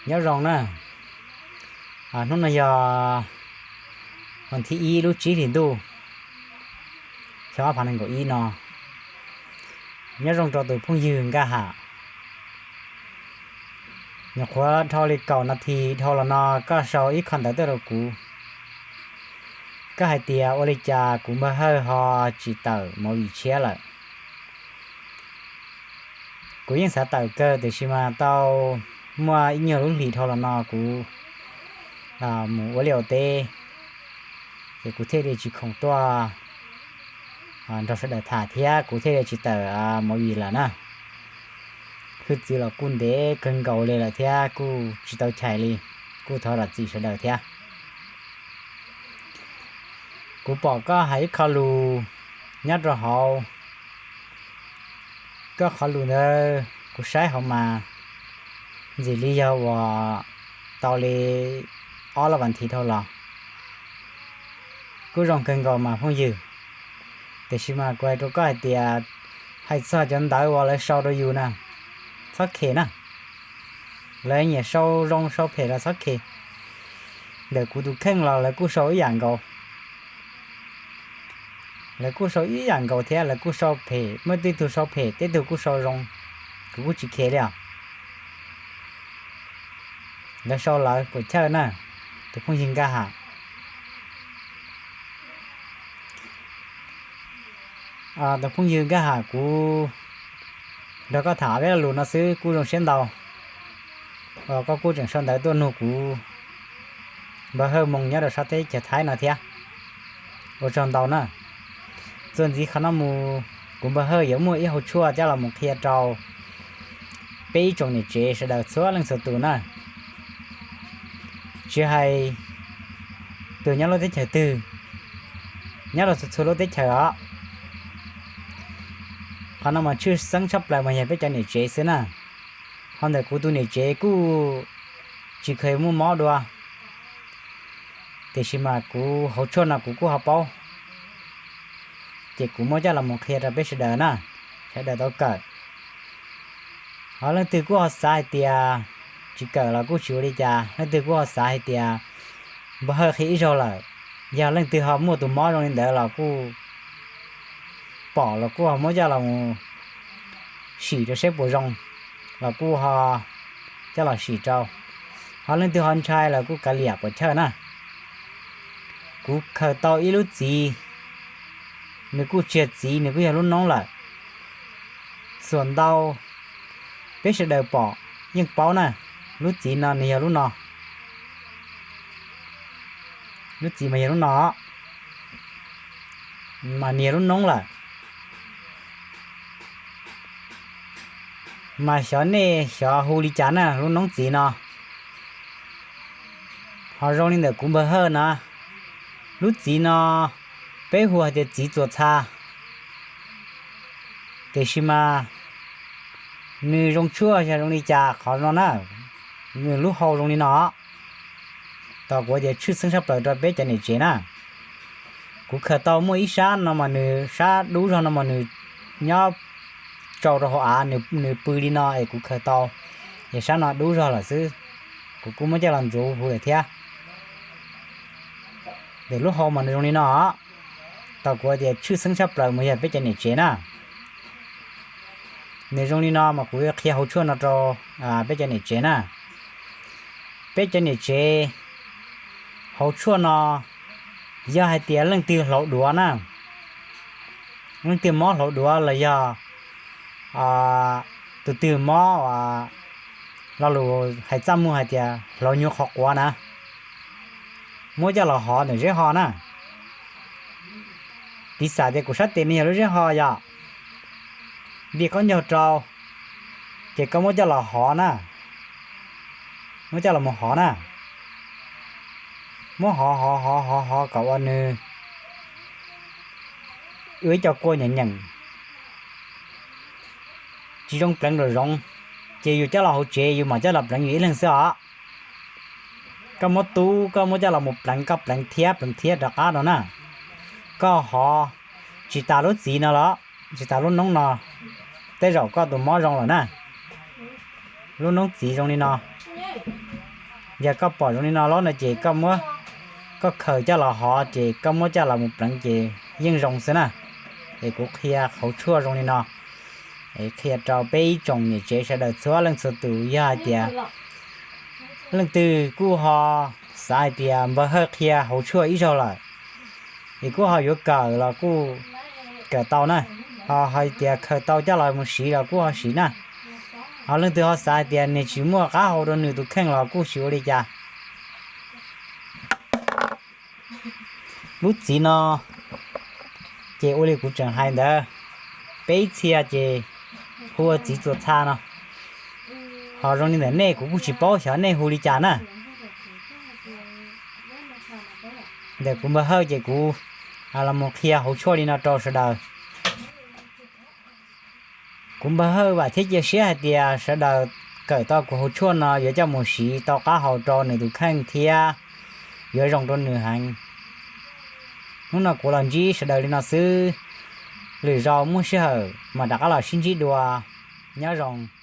Nyob zoo na, hnub no yog vas thib ib lub tsib hlis ntuj xyoo ob phav nees nkaum ib no. Nyob zoo rau tus phooj ywg Nkaj Ham. Nyuam qhuav dhau li kaum nas this dhau los no koj sau ib qho ntawv tuaj rau kuv. Koj hais tias ua li cas kuv Npawg Hawj ho tsis tawm movie tshiab lawm. Kuv yeej xav tawm kawg tiam sis mas tau muaj ib nyuag lub hlis dhau los no kuv mus ua liaj ua teb, ces kuv thiaj li tsis khoom tuaj nrog sawv daws tham thiab kuv thiaj li tsis tawm movie lawm na. Hwj txwv los kuj ntev kawg nkaus li lawm thiab kuj tsis tau chais li, kuj thov zam txim sawv daws thiab. Kuv pom koj hais ib qho lus nyob rau hauv, koj qhov lus ntawd kuv saib hauv mas ntxim li yog uas tau li ob lub vas thiv dhau los. Kuj zoo kawg nkaus mas phooj ywg, tiam sis mas kuv hais rau koj hais tias hais txog cov ntawv uas lawv sau rau yus na, txhob khes na. Lawv nyiam sau zoo sau phem los txhob khes. Ntawm kuv tus kheej los lawv kuj sau ib yam nkaus. Lawv kuj sau ib yam nkaus thiab, lawv kuj sau phem, muaj tej tug sau phem, tej tug kuj sau zoo, kuv kuj tsis khes li os. Lawv sau lawv puas chawj na, tus phooj ywg Nkaj Ham. Tus phooj ywg Nkaj Ham, kuv nrog koj tham peb lo lus no xwb kuj zoo siab ntau. Koj kuj tseem sau ntawv tuaj nug kuv Npawg Hawj moo nyob rau sab teb chaws Thaib no thiab. Ua tsaug ntau na. Txuas ntxiv qhov no mus, kuv Npawg Hawj yuav muaj ib hauv tshuaj coj los mus qhia rau peb ib tsoom niam tsev sawv daws txhua leej txhua tus na. Tsis hais tus nyob lub teb chaws twg, nyob rau txhua txhua lub teb chaws os. Qhov no mas tshwj xeeb tshaj plaws mas yog peb cov niam tsev xwb na. Ho ntawm kuv tus niam tsev kuj tsis kheev muaj mob dua, tiam sis mas kuv hauv tshuaj no kuv kuj ho paub, ces kuv muab coj los mus qhia rau peb sawv daws na, sawv daws tau kawm. Ho leej twg kuj ho xav hais tias tsis kawm los kuj tsis ua li cas, leej twg kuj ho xav hais tias Npawg Hawj qhia ib zaug lawm, yog leej twg ho muaj tus mob zoo li ntawd los kuj pom los kuj ho muab coj los sim rau seb puas zoo, los kuj ho coj los sim rau. Ho leej twg ho ntshai los kuj kav liam puas chawj na. Kuv khaws tau ib lub txiv, nws kuj tsis yog txiv, nws kuj yog lub noob lawm. Xuam ntau peb sawv daws pom yeej paub na, lub txiv no nws yog lub no. Lub txiv mas yog lub no, mas nws yog lub noob lawm. Mas xyov nej xyov hu li cas na, lub noob txiv no. Ho zoo li ntawm kuv Npawg Hawj na, lub txiv no peb hu hais tias txiv txuas txha. Tiam sis mas nws zoo tshuaj yog zoo li cas qhov no na, nws lub hau zoo li no. Tos kuv tias tshwj xeeb tshaj plaws rau peb cov niam tsev na. Kuv khaws tau muaj ib sab no mas nws, sab dub zog no mas nws nyob tsau rau hauv av, nws pw li no es kuv khaws tau, es sab no dub zog lawm xwb. Kuv kuj muab coj los ntxuav hu lawm thiab. Ntawm lub hau mas nws zoo li no. Tos kuv tias tshwj xeeb tshaj plaws mas yog peb cov niam tsev na. Nws zoo li no mas kuv yuav qhia hauv tshuaj no rau peb cov niam tsev na. Peb cov niam tsev, hauv tshuaj no yog hais tias leej twg hlauv duav na, leej twg mob hlauv duav los yog tus twg mob, lo lus hais txaj muag hais tias hlauv nyuv qhov quav na, muab coj los hov ntawm zeb ho na. Piv xam tias kuv sab tes no yog lub zeb ho yom, nti qaub ncaug rau, ces koj muab coj los hov na, muab coj los mus hov na, muab hov hov hov hov hov kom ua nws ua ib co kua nyeem nyeem, tsis zoo pleev nraum zoov, ces yus coj los hauv tsev yus mam coj los pleev yus ib leeg xwb os. Koj muab tub, koj muab coj los mus pleev, koj pleev thiab pleev thiab rov qab no na. Koj hov tsis tas lub txiv no los, tsis tas lub noob no, tej zaum koj tus mob zoo lawm na. Lub noob txiv zoo li no, Yog koj pom zoo li no lawm no ces koj muab, koj khaws coj los hov ces koj muab coj los mus pleev ces yeej zoo xwb na. Es kuv qhia hauv tshuaj zoo li no, es qhia rau peb ib tsoom niam tsev sawv daws txhua leej txhua tus, yog hais tias leej twg kuj ho xav hais tias Npawg Hawj qhia hauv tshuaj ib zaug lawm, es kuj ho yuav kawm los kuj kawm tau na, ho hais tias khaws tau coj los mus siv los kuj ho siv na. Ho leej twg ho xav hais tias nws tsis muaj qab hau rau nws tus kheej los kuj tsis ua li cas. Lub txiv no ces ua li kuv tseem hais ntawd, peb ib txhia ces hu ua txiv txuas txha no. Ho zoo li ntawm nej kuv kuj tsis paub xyov nej hu li cas na. Ntawm kuv Npawg Hawj ces kuv los mus qhia hauv tshuaj li no rau sawv daws. Kuv Npawg Hawj vam thiab cia siab hais tias sawv daws kawm tau kuv hauv tshuaj no yuav coj mus siv tau qab hau rau nws tus kheej thiab yuav zoo rau nws heev. Hnub no kuv los ntsib sawv daws li no xwb, lwm zaus muaj sij hawm mam rov qab los sib ntsib dua. Nyob zoo.